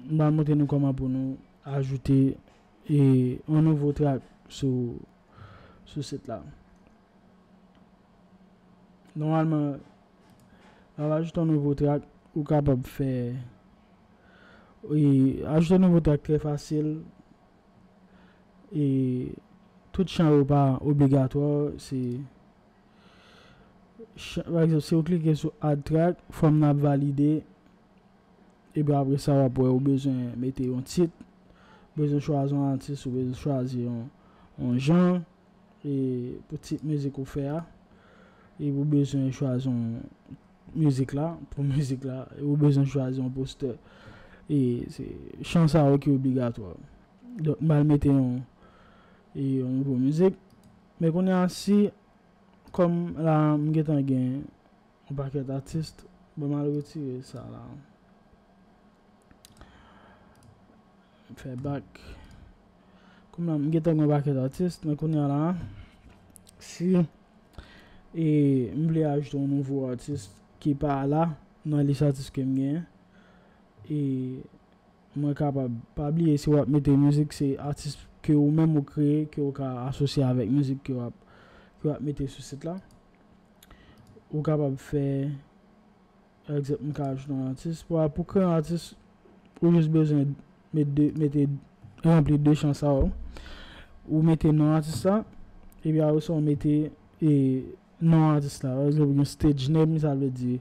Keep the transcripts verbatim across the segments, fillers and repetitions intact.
m pral montre nou kòman pou nou ajoute e, yon nouvo track sou, sou sit la. Nòmalman, lè w ajoute yon nouvo track, ou kapab fè e, ajoute yon nouvo track trè fasil. E tout chan yo pa obligatwa. Se chan, pa egzanp, si w klike sou add track, fòm nan ap valide. Epi apre sa, w ap wè ou bezwen mete yon tit, bezwen chwazi yon atis, ou bezwen chwazi yon, yon jan e, pou tit mizik ou fè a. Epi ou bezwen chwazi yon mizik la, pou mizik la, e ou bezwen chwazi yon postè. E se chan sa yo ki obligatwa. Donk, m al mete yon, e, yon nouvo mizik. Men kounye a, si, kòm la, m gentan gen yon pakèt atis, bon, m al retire sa la. M fè back. Kòm la, m gentan gen yon pakèt atis, men kounye a la, si e, m vle ajoute yon nouvo atis ki pa la nan lis atis ke m genyen, e mwen kapab, pa bliye, si w ap mete mizik, se atis ke ou menm ou kreye, ke ou ka asosye avèk mizik ke w ap, ke w ap mete sou sit la. Ou kapab fè, pa egzanp, m ka ajoute yon atis. Pou, pou kreye yon atis, ou jis bezwen met de, mete, ranpli de chan sa yo. Ou mete non atis la, epi apre sa, ou mete e, non atis la. Pa egzanp, ou gen stage name, sa vle di,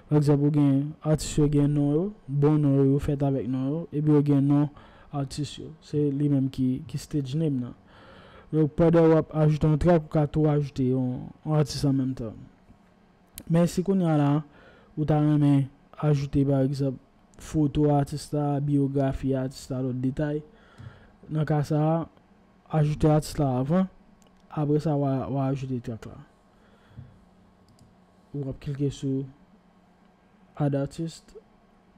pa egzanp, ou gen atis yo gen non yo, bon non yo, yo fèt avèk non yo, epi yo gen non atis yo. Se li menm ki, ki stage name nan. Donk, pandan w ap ajoute yon track, ou ka tou ajoute yon, yon atis an menm tan. Men si kounye a la, ou ta renmen ajoute, pa egzanp, foto atis la, biyografi atis la, lòt detay, nan ka sa a, ajoute atis la avan, apre sa, w a, w a ajoute track la. Ou ap klike sou add artist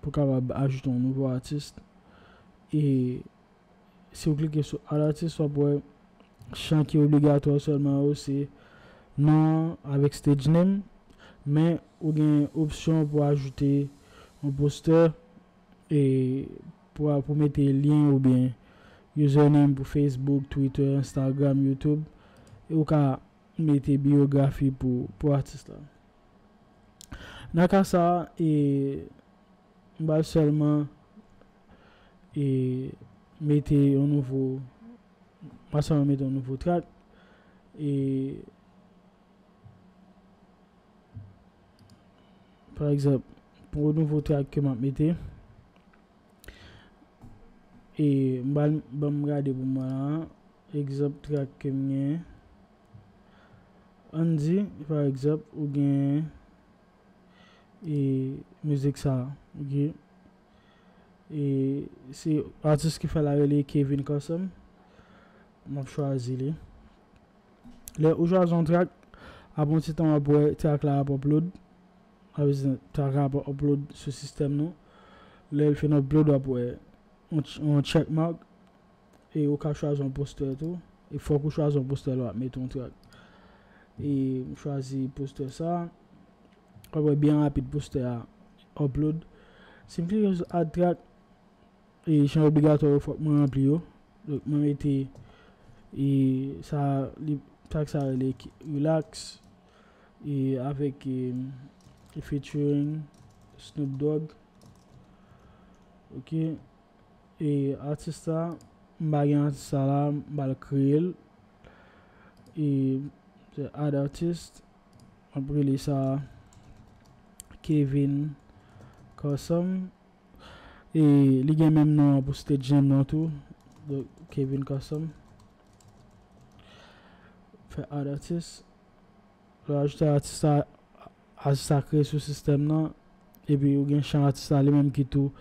pou kapab ajoute yon nouvo atis. E si w klike sou add artist, w ap wè chan ki obligatwa sèlman yo se non an avèk stage name, men ou gen opsyon pou ajoute yon postè e pou, pou mete lyen oubyen username pou Facebook, Twitter, Instagram, YouTube. E ou ka mete biyografi pou, pou atis la. Nan ka sa, e, m pral sèlman, e, mete yon nouvo, m pral sèlman mete yon nouvo track. E, pa egzanp, pou yon nouvo track ke m ap mete, e, m pral, ban m gade pou mwen la, egzanp track ke m gen. Ann di, pa egzanp, ou gen, e, mizik sa, ok? E se atis ki fè l la rele Kevin Custom. M ap chwazi li. Lè ou chwazi yon track, apre yon ti tan w ap wè track la ap upload. Sa vle di track la ap upload sou sistèm nou. Lè l fin upload, w ap wè yon ch-, yon check mark. E ou ka chwazi yon postè tou. E fòk ou chwazi yon postè lè w ap mete yon track. E m chwazi postè sa. W ap wè byen rapid postè a upload. Si m klike sou add track, e chan obligatwa yo fòk mwen ranpli yo. Donk mwen mete, e sa, li, track sa rele ki, Relax, e avèk, e, e featuring Snoop Dogg. Ok. E atis sa, m pa gen atis sa la, m pral kreye l. E se add artist, m ap rele sa Kevin Custom. E li gen menm non an pou stage name nan tou. Donk, Kevin Custom. Fè add artist. Lè w ajoute atis sa, atis sa kreye sou sistèm nan. Epi ou gen chan atis la li menm ki tou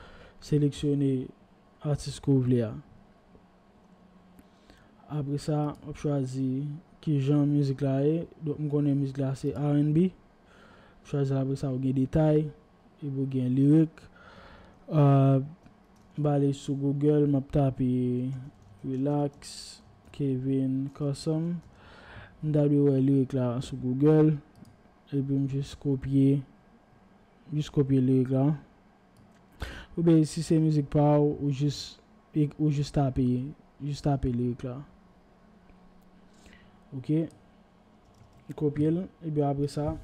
seleksyone atis ke w vle a. Apre sa, w ap chwazi ki jan mizik la ye. Donk, m konnen mizik la se R and B. M chwazi apre sa, ou gen detay, epi ou gen lirik. Euh, m ale sou Google, m ap tape Relax, Kevin Custom. M ta dwe wè lirik la sou Google. Epi m jis kopye, jis kopye lirik la. Oubyen si se mizik pa w, ou jis, ou jis tape, jis tape lirik la. Ok. M kopye l, epi apre sa,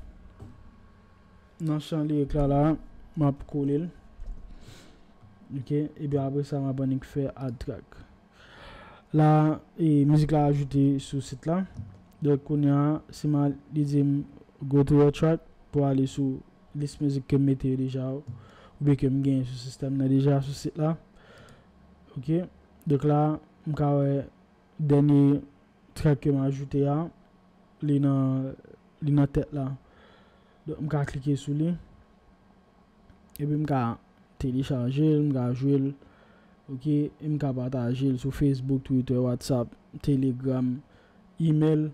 nan chan lirik la, la, m ap kole l. Ok, epi apre sa, m ap annik fè add track. La, e, mizik la ajoute sou sit la. Donk, kounye a, si m al, li di m, "Go to your track," pou ale sou lis mizik ke m mete yo deja, oubyen ke m genyen sou sistèm nan deja, sou sit la. Ok, donk la, m ka wè dènye track ke m ajoute a, li nan, li nan tèt la. Donk, m ka klike sou li. Epi m ka telechaje l, m ka jwe l. Ok, e m ka pataje l sou Facebook, Twitter, WhatsApp, Telegram, email.